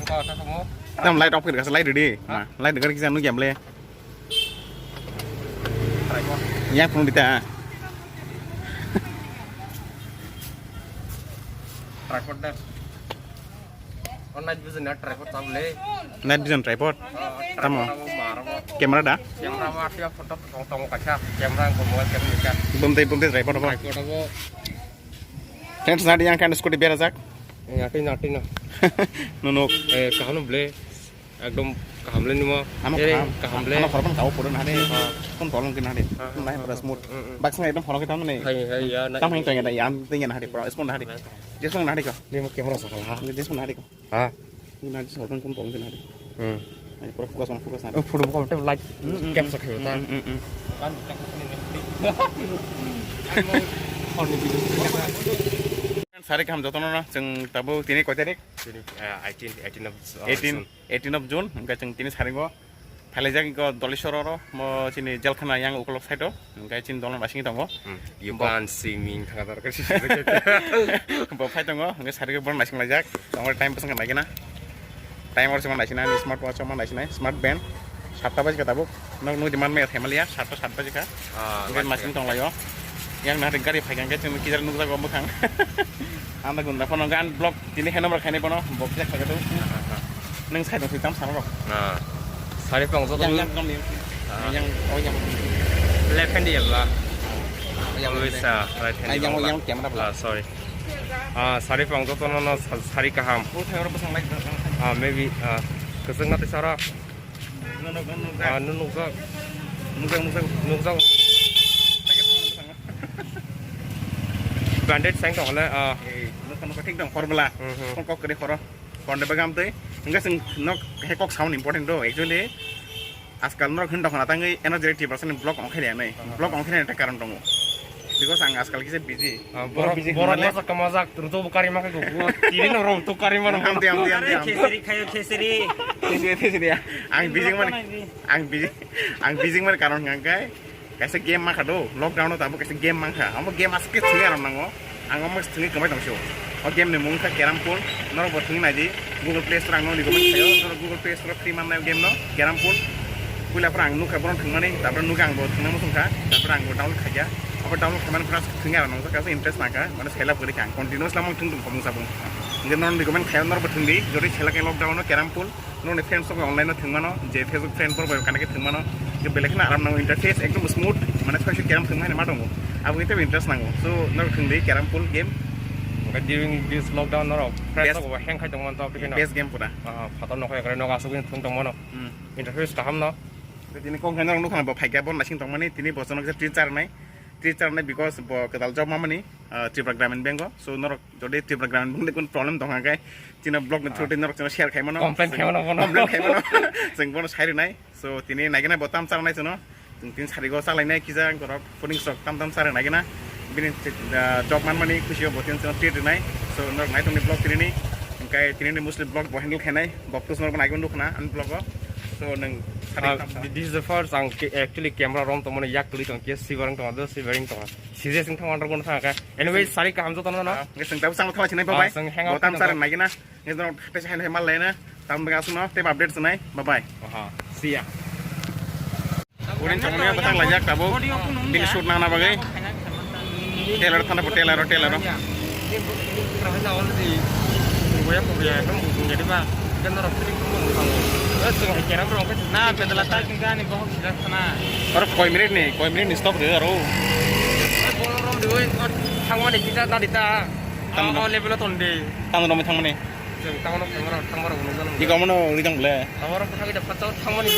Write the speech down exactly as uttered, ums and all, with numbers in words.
Oh, tak mo. Tam light off kir, light ready. Ha? Light ready kisa nu game le. Tripod. Yang phone dita. Tripod da. Oh, night vision na tripod tam le. Night vision tripod. Oh, tamo. Tripod abo mar abo. Camera da? Camera abo asia photo tong tong kaisa. Camera ko mobile camera ni ka. Bumte bumte tripod abo. Tripod abo. Friends, nadi yang kan scooty berajak. Eh, ati na, ati na. Nunuk. Eh, kaham ble. Ekdom kaham le nimo. Ano eh, kaham. Kaham ble. Ano korban kau pura nadi. Ha. Kon tolong ke nadi. Ha, ha, nai ha, pura ha. Smooth. Mm, mm. Bak sang ekdom phone ke tam nai. Hai, hai, ya, nai. Tam hai tanya nadi, yang tanya nadi, pura smooth nadi. Nai. Jesong nadi ko. Nimo camera sakal ha. Jesong nadi ko. Ha? Ini nanti seorang pun tolong nanti. Hmm. Nanti pura focus, mana focus nanti. Oh, photo buka hotel light. Hmm, hmm, capture hmm, khayo ta. Hmm, hmm, hmm. Kan capture ni. Sari kaham jotono na, chwng tabuk tini koi tarik? Tini, eh, eighteen, eighteen of, uh, eighteen, June. Eighteen of June, hingke chwng tini sari go. Phailajak iko Dolishor oro, mo chini jelkhana yang ukolog side o, hingke chini dolong naisingwi tongo. Hmm. You can't see me, thanga dorkar si. Bo phai tongo, hingke sari go borok naising laijak. Tongo time bwswk naikhe na. Time oro se ma naisina, smart watch ma naisina, smart band. Satta baji ka tabuk. Nok nudi man me family ya, satta sat baji ka. Ah, hingke naising tong laio. Yang nari gari phai hingke chini kijar nukjago bwkhang. Anda gunda phone gan block tini heno mar khaini bono, bok jak khaga tu. Nung side nung tam sana rok. Ah. Sari pang joto. Yang, yang, yang, yang, oh, yang. Left hand ya lah. Yang always, ah, right hand. Yang, yang camera pula. Ah, sorry. Ah, sari pang joto no, no, sa-, sari kaham. Oh, thai oro bwsang light. Ah, maybe, ah, keseng nanti sara. No, no, no, no. Ah, nunuk jak. Nunuk jak, nunuk jak. Nunuk jak. Bandit sang tong le, ah. Eh, nunuk, nunuk, thik dong, khor bwla. Mhm. Kok kok kri khoro. Konde bagam tei. Hingke sing nok he kok sound important do. Actually, Ajkal norok hin dokhna tangwi energetic Tiprasa ni vlog ongkhai rwnai. Aha. Vlog ongkhai rwnai ta karon tongo. Because ang ajkal kisa busy. Ah, borok, busy borok hinmale. Majak ka majak, ruto bukari makai ko. Tini no ruto kari mano. Amdi, amdi, amdi, amdi. Khesiri khayo, khesiri. Khesiri, khesiri. Ang busy mani, ang busy, ang busy mani karon hwnkhe kaisa game mankha do. Lockdown o tabuk kaisa game mankha. Amo game aske thwngwi aram nango. Ang omo thwngwi kwmai tong sio. O game ni mung kha Carrom Pool. Norok bo thwngwi naidi. Google Play Store ang no recommend khaio. Norok Google Play Store free mannai o game no, Carrom Pool. Puila phra ang nukha bono thwngmani, tapore nukha ang bo thwngna muchung kha, tapore ang bo download khaikha. Abo download khaimani phra thwngya rok nangkha, kaisa interest nangkha, mane selap gori kha ang continuous lamang thwng thwng khomung sabung. Hingke norok recommend khaio norok bo thwngdi, jodi selak lockdown no Carrom Pool. Noni friends rok online no thwngmano, je Facebook friend borok bai connect thwngmano, je belai kheno aram nango, interface ekdom smooth, mane soisoi carrom thwngmani ma tongo, abo khe tebo interest nango. So norok thwngdi carrom pool game. Hwnkhe during this lockdown norok friends rok bo hang khai tongmani to application no? Best game pura. Ah, phatar nokha ekre nok asugwi thwng tongmano. Hmm. Interface kaham no. Tini kok norok nukha bo phaikha bo naising tongmani, tini bo chwngno kisa treat charnai, treat charnai because bo kwtal job mamani, ah, Tripura Gramin Bank o. So norok jodi Tripura Gramin Bank ni kun problem tong hwnkhe, chini blog ni through twi norok chwngno share khai mano. Complain khai mano bono. Complain khai mano. Chwng bono sai rwnai. So, tini naikhe nai bo tam chang nai chwngno. Chwng tini sari go chalainai kisa borok phoning sok tam tam chara naikhe na. Bini, ah, job manmani khusi o bo tini chwngno treat rwnai. So, norok nai tongni blog tini ni. Hwnkhe tini ni mostly blog bo handle khainai. Bo tus norok naikhe nukna ani blog o. So, nwng sari tam chang. Ah, this is the first ang ke-, actually camera rom tongmani yak tuli tong khe sibarang tong do sibaring tong. Serious wng thang andro bono thang kha. Anyway, sari kaham jotono no. Ah, nge chwng tabuk chang thang sinai bye bye. Ah, chwng hang out bo tam chara naikhe na. Nge jono tesa hai hai mal lena. Tam bega suno te update sunai. Bye bye. Aha. See ya. Urin chong ne batang lajak tabuk. Bini shoot nana bagai. Tailor thana bo tailor tailor. Na pedala ta kingani bohok sida sana. Aro koi minute ni, koi minute ni stop de aro. Bolo rom de oi, thangmani kita ta dita. Tamo level ton de. Tamo rom thangmani. Tamo thangmani, thangmani. Iko mono ridang ble. Tamo rom thangmani.